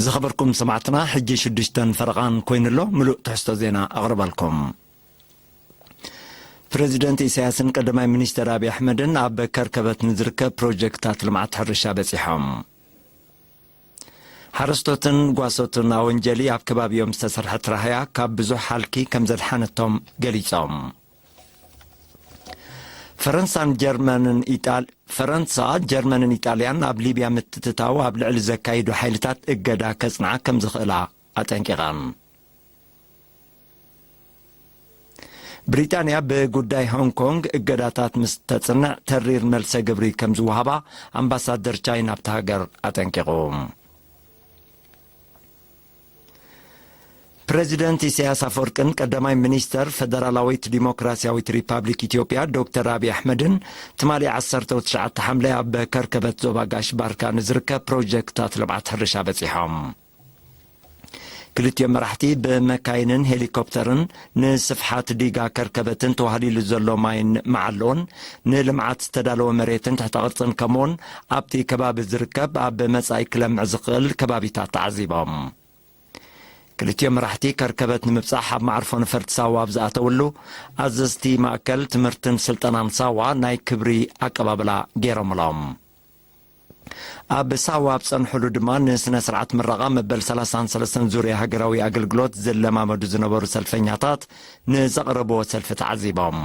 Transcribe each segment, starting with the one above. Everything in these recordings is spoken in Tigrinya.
ዝኸበርኩም ሰማዕትና፣ ሕጂ ሽዱሽተን ፈረቓን ኮይኑ'ሎ። ምሉእ ትሕዝቶ ዜና ኣቕርበልኩም። ፕረዚደንት ኢሳያስን ቀዳማይ ሚኒስተር ኣብይ ኣሕመድን ኣብ ከርከበት ንዝርከብ ፕሮጀክታት ልምዓት ሕርሻ በጺሖም። ሓረስቶትን ጓሶትን ኣወንጀሊ ኣብ ከባቢኦም ዝተሰርሐት ራህያ ካብ ብዙሕ ሃልኪ ከም ዘድሓነቶም ገሊጾም። ፈረንሳን ጀርመንን ኢጣል-፣ ፈረንሳ፣ ጀርመንን ኢጣልያን ኣብ ሊብያ ምትእትታው ኣብ ልዕሊ ዘካይዱ ሓይልታት እገዳ ከጽንዓ ከም ዝኽእላ ኣጠንቂቐን። ብሪጣንያ ብጉዳይ ሆንግ ኮንግ እገዳታት ምስ ተጽንዕ ተሪር መልሰ ግብሪ ከም ዝወሃባ ኣምባሳደር ቻይና ኣብታ ሃገር ኣጠንቂቑ። ፕረዚደንት ኢሳያስ ኣፈወርቅን ቀዳማይ ሚኒስተር ፈደራላዊት ዲሞክራስያዊት ሪፓብሊክ ኢትዮጵያ ዶክተር ኣብይ ኣሕመድን ትማሊ ዓሰርተ ትሽዓተ ሓምለ ኣብ ከርከበት ዞባ ጋሽ ባርካ ንዝርከብ ፕሮጀክታት ልምዓት ሕርሻ በጺሖም። ክልቲኦም መራሕቲ ብመካይንን ሄሊኮፕተርን ንስፍሓት ዲጋ ከርከበትን ተዋህሊሉ ዘሎ ማይን መዓልኦን ንልምዓት ዝተዳለወ መሬትን ትሕተ ቅርጽን ከምኡውን ኣብቲ ከባቢ ዝርከብ ኣብ መጻኢ ክለምዕ ዝኽእል ከባቢታት ተዓዚቦም። ክልቲኦም መራሕቲ ከርከበት ንምብጻሕ ኣብ መዓርፎ ነፈርቲ ሳዋ ኣብ ዝኣተውሉ ኣዘዝቲ ማእከል ትምህርትን ስልጠናን ሳዋ ናይ ክብሪ ኣቀባብላ ገይሮምሎም። ኣብ ሳዋ ኣብ ጸንሕሉ ድማ ንስነ ስርዓት ምረቓ መበል ሰላሳን ሰለስተን ዙርያ ሃገራዊ ኣገልግሎት ዝለማመዱ ዝነበሩ ሰልፈኛታት ንዘቕረብዎ ሰልፊ ተዓዚቦም።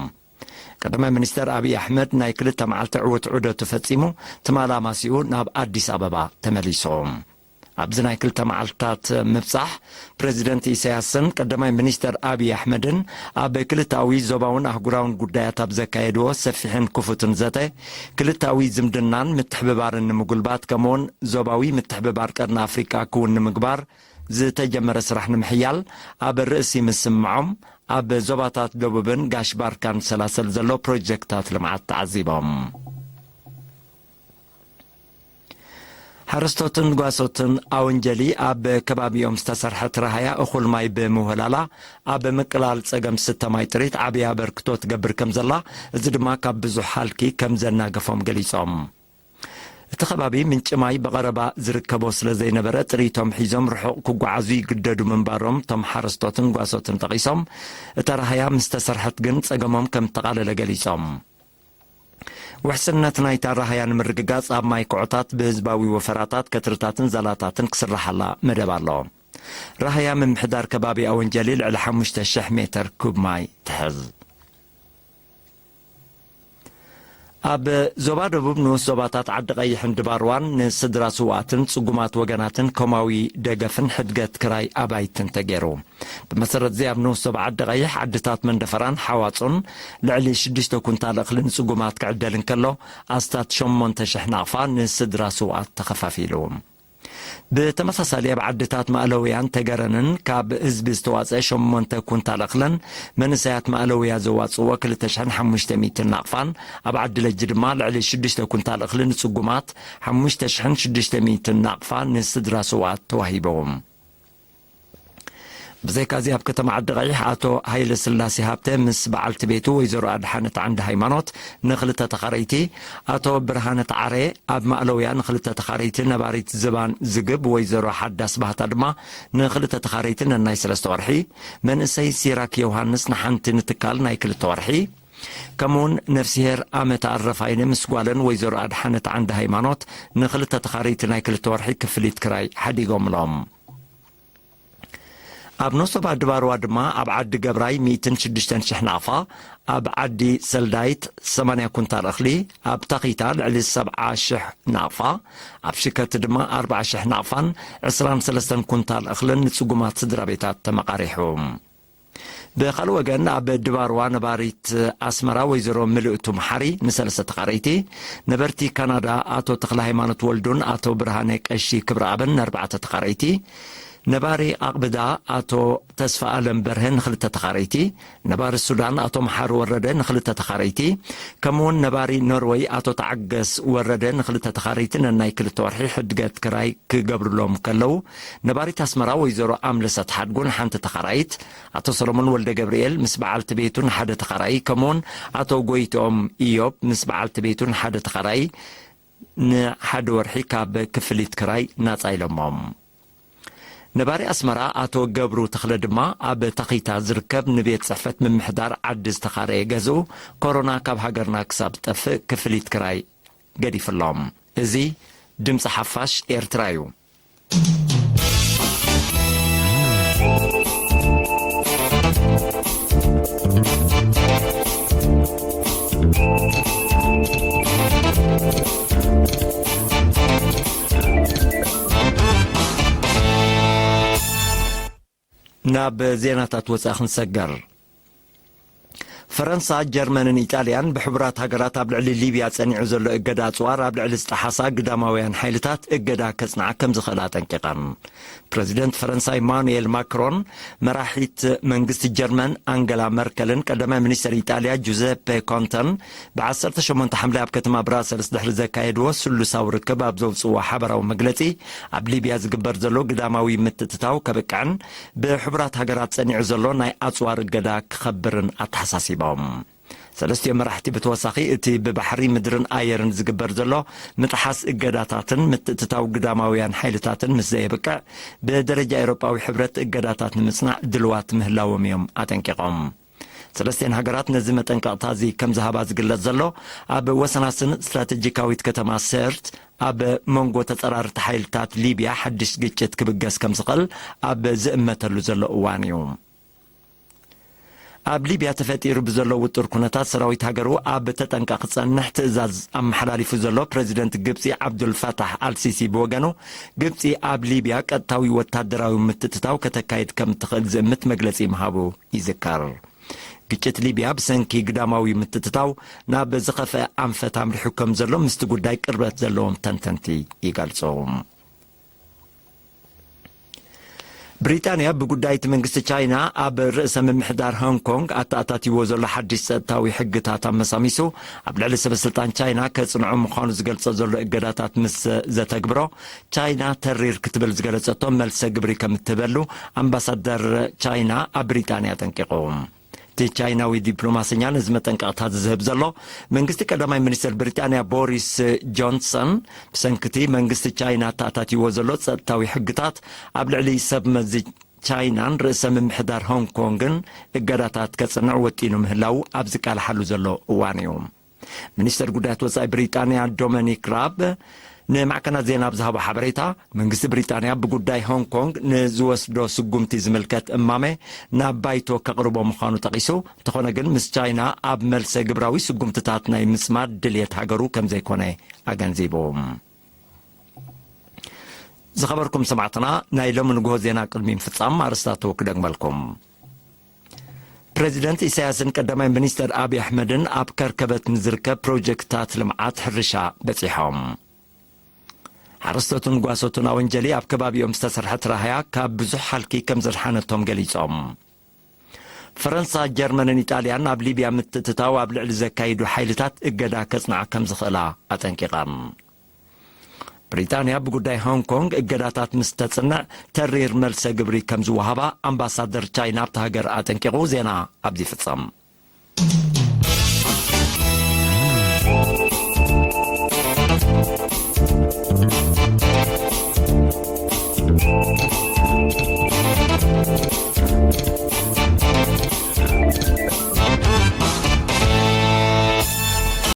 ቀዳማይ ሚኒስተር ኣብይ ኣሕመድ ናይ ክልተ መዓልቲ ዕዉት ዑደቱ ፈጺሙ ትማሊ ኣማሲኡ ናብ ኣዲስ ኣበባ ተመሊሱ። ኣብዚ ናይ ክልተ መዓልትታት ምብጻሕ ፕረዚደንት ኢሳያስን ቀዳማይ ሚኒስተር ኣብይ ኣሕመድን ኣብ ክልታዊ ዞባውን ኣህጉራውን ጉዳያት ኣብ ዘካየድዎ ሰፊሕን ክፉትን ዘተ፣ ክልታዊ ዝምድናን ምትሕብባርን ንምጉልባት ከምኡውን ዞባዊ ምትሕብባር ቀርኒ ኣፍሪቃ ክውን ንምግባር ዝተጀመረ ስራሕ ንምሕያል ኣብ ርእሲ ምስምዖም፣ ኣብ ዞባታት ደቡብን ጋሽ ባርካን ዝሰላሰል ዘሎ ፕሮጀክታት ልምዓት ተዓዚቦም። ሓረስቶትን ጓሶትን ኣወንጀሊ ኣብ ከባቢኦም ዝተሰርሐት ራህያ እኹል ማይ ብምውህላላ ኣብ ምቅላል ጸገም ስተ ማይ ጥሪት ዓብዪ ኣበርክቶ ትገብር ከም ዘላ፣ እዚ ድማ ካብ ብዙሕ ሃልኪ ከም ዘናገፎም ገሊጾም። እቲ ከባቢ ምንጪ ማይ ብቐረባ ዝርከቦ ስለ ዘይነበረ ጥሪቶም ሒዞም ርሑቕ ክጓዓዙ ይግደዱ ምንባሮም እቶም ሓረስቶትን ጓሶትን ጠቒሶም፣ እታ ራህያ ምስ ተሰርሐት ግን ጸገሞም ከም እተቓለለ ገሊጾም። ውሕስነት ናይታ ራህያ ንምርግጋጽ ኣብ ማይ ኩዖታት ብህዝባዊ ወፈራታት፣ ከትርታትን ዛላታትን ክስራሓላ መደብ ኣሎ። ራህያ ምምሕዳር ከባቢ ኣወንጀሊ ልዕሊ ሓሙሽተ ሽሕ ሜተር ኩብ ማይ ትሕዝ። ኣብ ዞባ ደቡብ ንኡስ ዞባታት ዓዲ ቀይሕን ድባርዋን ንስድራ ስውኣትን ጽጉማት ወገናትን ኮማዊ ደገፍን ሕድገት ክራይ ኣባይትን ተገይሩ። ብመሰረት እዚ ኣብ ንኡስ ዞባ ዓዲ ቀይሕ ዓድታት መንደፈራን ሓዋጹን ልዕሊ ሽዱሽተ ኩንታል እኽሊ ንጽጉማት ክዕደል እንከሎ፣ ኣስታት ሸሞንተ ሽሕ ናቕፋ ንስድራ ስውኣት ተኸፋፊሉ። ብተመሳሳሊ ኣብ ዓድታት ማእለውያን ተገረንን ካብ ህዝቢ ዝተዋጽአ ሸሞንተ ኩንታል እኽልን መንእሰያት ማእለውያ ዘዋጽእዎ ክልተ ሽሕን ሓሙሽተ ሚእትን ናቕፋን ኣብ ዓዲ ለጂ ድማ ልዕሊ ሽዱሽተ ኩንታል እኽሊ ንጽጉማት ሓሙሽተ ሽሕን ሽዱሽተ ሚእትን ናቕፋ ንስድራ ስውኣት ተዋሂቦም። ብዘይካዚ ኣብ ከተማ ዓዲ ቀይሕ ኣቶ ሃይለ ስላሴ ሃብተ ምስ በዓልቲ ቤቱ ወይዘሮ ኣድሓነት ዓንዲ ሃይማኖት ንክልተ ተኻረይቲ፣ ኣቶ ብርሃነ ተዓረ ኣብ ማእለውያ ንክልተ ተኻረይቲ፣ ነባሪት ዝባን ዝግብ ወይዘሮ ሓዳስ ባህታ ድማ ንክልተ ተኻረይቲ ነናይ ሰለስተ ወርሒ፣ መንእሰይ ሲራክ ዮሃንስ ንሓንቲ ንትካል ናይ ክልተ ወርሒ፣ ከምኡውን ነፍስሄር ኣመተ ኣረፋይነ ምስ ጓለን ወይዘሮ ኣድሓነት ዓንዲ ሃይማኖት ንክልተ ተኻረይቲ ናይ ክልተ ወርሒ ክፍሊት ክራይ ሓዲጎምሎም። ኣብ ኖሶባ ድባርዋ ድማ ኣብ ዓዲ ገብራይ ሚእትን ሽዱሽተን ሽሕ ናቕፋ፣ ኣብ ዓዲ ሰልዳይት ሰማንያ ኩንታል እኽሊ፣ ኣብ ታኺታ ልዕሊ ሰብዓ ሽሕ ናቕፋ፣ ኣብ ሽከቲ ድማ ኣርብዓ ሽሕ ናቕፋን ዕስራን ሰለስተን ኩንታል እኽልን ንጽጉማት ስድራ ቤታት ተመቓሪሑ። ብኻልእ ወገን፣ ኣብ ድባርዋ ነባሪት ኣስመራ ወይዘሮ ምልእቱ መሓሪ ንሰለስተ ተኻረይቲ፣ ነበርቲ ካናዳ ኣቶ ተኽለ ሃይማኖት ወልዱን ኣቶ ብርሃነ ቀሺ ክብረኣብን ንኣርባዕተ ተኻረይቲ፣ ነባሪ ኣቕብዳ ኣቶ ተስፋ ኣለም በርሀ ንኽልተ ተኻረይቲ፣ ነባሪ ሱዳን ኣቶ መሓሪ ወረደ ንኽልተ ተኻረይቲ፣ ከምኡውን ነባሪ ኖርወይ ኣቶ ተዓገስ ወረደ ንኽልተ ተኻረይቲ ነናይ ክልተ ወርሒ ሕድገት ክራይ ክገብሩሎም ከለዉ፣ ነባሪት ኣስመራ ወይዘሮ ኣምለሰት ሓድጉ ንሓንቲ ተኻራይት፣ ኣቶ ሰሎሞን ወልደ ገብርኤል ምስ በዓልቲ ቤቱ ንሓደ ተኻራይ፣ ከምኡውን ኣቶ ጎይትኦም ኢዮብ ምስ በዓልቲ ቤቱ ንሓደ ተኻራይ ንሓደ ወርሒ ካብ ክፍሊት ክራይ ናጻ ኢሎሞም። ነባሪ ኣስመራ ኣቶ ገብሩ ተኽለ ድማ ኣብ ታኺታ ዝርከብ ንቤት ጽሕፈት ምምሕዳር ዓዲ ዝተኻረየ ገዝኡ ኮሮና ካብ ሃገርና ክሳብ ዝጠፍእ ክፍሊት ክራይ ገዲፍሎም። እዚ ድምፂ ሓፋሽ ኤርትራ እዩ። ናብ ዜናታት ወፃኢ ክንሰገር። ፈረንሳ፣ ጀርመንን ኢጣልያን ብሕቡራት ሃገራት ኣብ ልዕሊ ሊብያ ጸኒዑ ዘሎ እገዳ ኣጽዋር ኣብ ልዕሊ ዝጠሓሳ ግዳማውያን ሓይልታት እገዳ ከጽንዓ ከም ዝኽእል ኣጠንቂቐን። ፕረዚደንት ፈረንሳ ኢማኑኤል ማክሮን፣ መራሒት መንግስቲ ጀርመን ኣንገላ መርከልን ቀዳማይ ሚኒስተር ኢጣልያ ጁዘፔ ኮንተን ብ ዓሰርተ ሸሞንተ ሓምለ ኣብ ከተማ ብራሰልስ ድሕሪ ዘካየድዎ ስሉሳዊ ርክብ ኣብ ዘውጽእዎ ሓበራዊ መግለጺ፣ ኣብ ሊብያ ዝግበር ዘሎ ግዳማዊ ምትእትታው ከብቅዕን ብሕቡራት ሃገራት ጸኒዑ ዘሎ ናይ ኣጽዋር እገዳ ክኸብርን ኣተሓሳሲቦም። ሰለስቲኦም መራሕቲ ብተወሳኺ እቲ ብባሕሪ፣ ምድርን ኣየርን ዝግበር ዘሎ ምጥሓስ እገዳታትን ምትእትታው ግዳማውያን ሓይልታትን ምስ ዘየብቅዕ፣ ብደረጃ ኤውሮጳዊ ሕብረት እገዳታት ንምጽናዕ ድልዋት ምህላዎም እዮም ኣጠንቂቖም። ሰለስቲኤን ሃገራት ነዚ መጠንቀቕታ እዚ ከም ዝሃባ ዝግለጽ ዘሎ፣ ኣብ ወሰናስን ስትራቴጂካዊት ከተማ ሰርት ኣብ መንጎ ተጸራርቲ ሓይልታት ሊብያ ሓድሽ ግጭት ክብገስ ከም ዝኽእል ኣብ ዝእመተሉ ዘሎ እዋን እዩ። ኣብ ሊብያ ተፈጢሩ ብዘሎ ውጡር ኩነታት፣ ሰራዊት ሃገሩ ኣብ ተጠንቀቕ ክጸንሕ ትእዛዝ ኣመሓላሊፉ ዘሎ ፕረዚደንት ግብጺ ዓብዱል ፈታሕ ኣልሲሲ ብወገኑ፣ ግብጺ ኣብ ሊብያ ቀጥታዊ ወታደራዊ ምትእትታው ከተካይድ ከም ትኽእል ዝእምት መግለጺ ምሃቡ ይዝከር። ግጭት ሊብያ ብሰንኪ ግዳማዊ ምትእትታው ናብ ዝኸፍአ ኣንፈት ኣምሪሑ ከም ዘሎ ምስቲ ጉዳይ ቅርበት ዘለዎም ተንተንቲ ይገልጹ። ብሪጣንያ ብጉዳይ እቲ መንግስቲ ቻይና ኣብ ርእሰ ምምሕዳር ሆንግ ኮንግ ኣተኣታቲዎ ዘሎ ሓድሽ ጸጥታዊ ሕግታት ኣመሳሚሱ፣ ኣብ ልዕሊ ሰበ ስልጣን ቻይና ከጽንዖ ምዃኑ ዝገልጾ ዘሎ እገዳታት ምስ ዘተግብሮ፣ ቻይና ተሪር ክትብል ዝገለጸቶ መልሰ ግብሪ ከም እትህበሉ ኣምባሳደር ቻይና ኣብ ብሪጣንያ ኣጠንቂቑ። እቲ ቻይናዊ ዲፕሎማሰኛ ነዚ መጠንቀቕታ ዝህብ ዘሎ፣ መንግስቲ ቀዳማይ ሚኒስትር ብሪጣንያ ቦሪስ ጆንሰን፣ ብሰንኪ እቲ መንግስቲ ቻይና ኣተኣታቲዎ ዘሎ ጸጥታዊ ሕግታት፣ ኣብ ልዕሊ ሰብ መዚ ቻይናን ርእሰ ምምሕዳር ሆንግ ኮንግን እገዳታት ከጽንዕ ወጢኑ ምህላዉ ኣብ ዝቃልሓሉ ዘሎ እዋን እዩ። ሚኒስተር ጉዳያት ወጻኢ ብሪጣንያ ዶሚኒክ ራብ ንማዕከናት ዜና ኣብ ዝሃቦ ሓበሬታ፣ መንግስቲ ብሪጣንያ ብጉዳይ ሆንግ ኮንግ ንዝወስዶ ስጉምቲ ዝምልከት እማመ ናብ ባይቶ ከቕርቦ ምዃኑ ጠቒሱ፣ እንተኾነ ግን ምስ ቻይና ኣብ መልሰ ግብራዊ ስጉምትታት ናይ ምጽማድ ድልየት ሃገሩ ከም ዘይኮነ ኣገንዚቡ። ዝኸበርኩም ሰማዕትና፣ ናይ ሎሚ ንግሆ ዜና ቅድሚ ምፍጻም ኣርእስታቱ ክደግመልኩም። ፕረዚደንት ኢሳያስን ቀዳማይ ሚኒስተር ኣብይ ኣሕመድን ኣብ ከርከበት ንዝርከብ ፕሮጀክትታት ልምዓት ሕርሻ በጺሖም። ሓረስቶትን ጓሶትን ኣወንጀሊ ኣብ ከባቢኦም ዝተሰርሐት ራህያ ካብ ብዙሕ ሃልኪ ከም ዘድሓነቶም ገሊጾም። ፈረንሳ፣ ጀርመንን ኢጣልያን ኣብ ሊብያ ምትእትታው ኣብ ልዕሊ ዘካይዱ ሓይልታት እገዳ ከጽንዓ ከም ዝኽእላ ኣጠንቂቐን። ብሪጣንያ ብጉዳይ ሆንግ ኮንግ እገዳታት ምስ ተጽንዕ ተሪር መልሰ ግብሪ ከም ዝወሃባ ኣምባሳደር ቻይና ኣብታ ሃገር ኣጠንቂቑ። ዜና ኣብዚ ይፍጸም።